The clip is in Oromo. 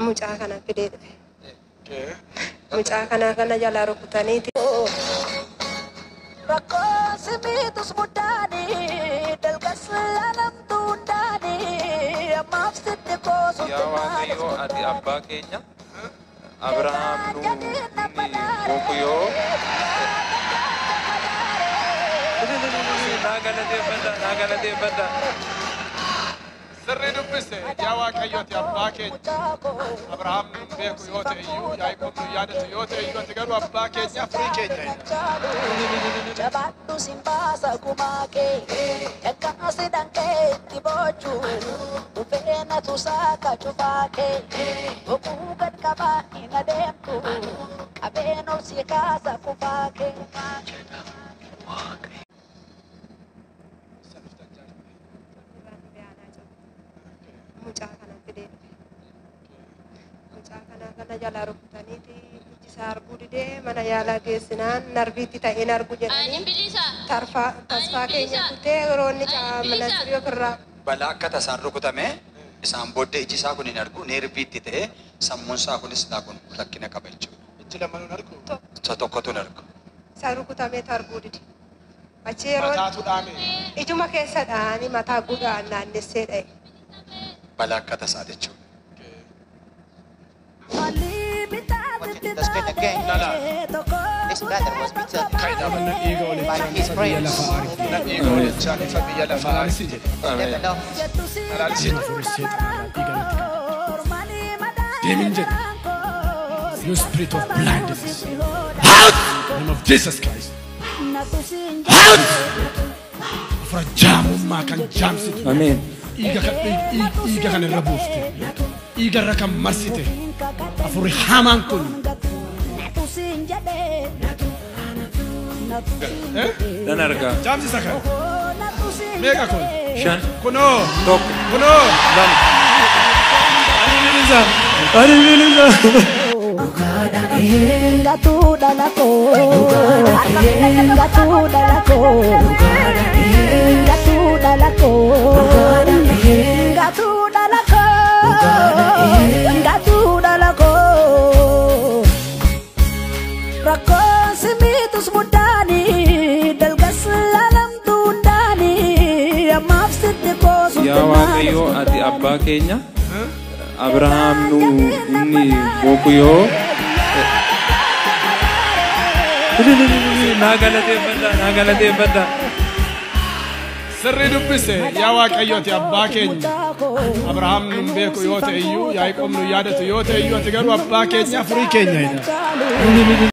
Mucaa kana fidee dhufe. Mucaa kana kana jalaa rukutaniiti. Rakkoo simiitus muddaanii dalgas laalamtuu hundaanii ammaaf sitti koosutti Yaa Waaqayyoo ati abbaa keenya Abrahaam nu inni boquyoo naa galateeffadha naa galateeffadha. Sirrii dubbise yaa Waaqayyo ati abbaa keenya Abrahaam nu beeku yoo ta'e iyyuu Yaaqoob nu yaadatu yoo ta'e iyyuu ati garuu abbaa keenya firii keenya. Jabaadhu sin baasa gumaa kee yakkaasi dhankee itti boochu dhufee na tusaa ka cufaa kee boquu gad qabaa hin adeemtu qabeen ol si kaasa kufaa kee. Mucaa kana fidee dhufe. Mucaa kana kana jalaa rukutaniiti iji isaa arguu didee mana yaalaa geessinaan narviitti ta'een argu jedhanii tasfaa keenya kutee yeroo inni mana ofirraa. Balaa akka tasaan rukutame isaan booddee iji isaa kun hin argu nerviitti ta'ee sammuun isaa kunis kun rakkina qaba jechuudha. Iji lamanuun argu? Isa tokkotu hin argu. Isa rukutamee arguu dide. Achi yeroo Mataatu dhaame. Ijuma keessa dha'anii mataa gudhaan naannessee dha'e. Balaa akka tasaa jechuudha. This brother was beaten by his friends. The devil Deemin jedhe. You spirit of blindness. Out! In the name of Jesus Christ. Out! Afura jaamummaa kan jaamsitu. Ameen. Dhiiga kan irra buufte. Dhiiga irra kan marsite. Afurri hamaan kun. Nan argaa. Jaamsisa kan. Meeqa kun? 5. Kunoo. 1. Kunoo. 2. Ani bilisa. Ani bilisa. Gatuu dhala koo gatuu dhala koo gatuu dhala koo gatuu dhala koo gatuu dhala koo rakkoo simiitus muddaanii dalgas laalamtuu hundaanii ammaaf sitti koosutti. Yaa Waaqayyoo ati abbaa keenya Abrahaam nu inni boquyoo naa galateeffadha naa galateeffadha. Sirrii dubbise yaa Waaqayyo ati abbaa keenya Abrahaam nu beeku yoo ta'e iyyuu Yaaqoob nu yaadatu yoo ta'e iyyuu ati garuu abbaa keenya firii keenya.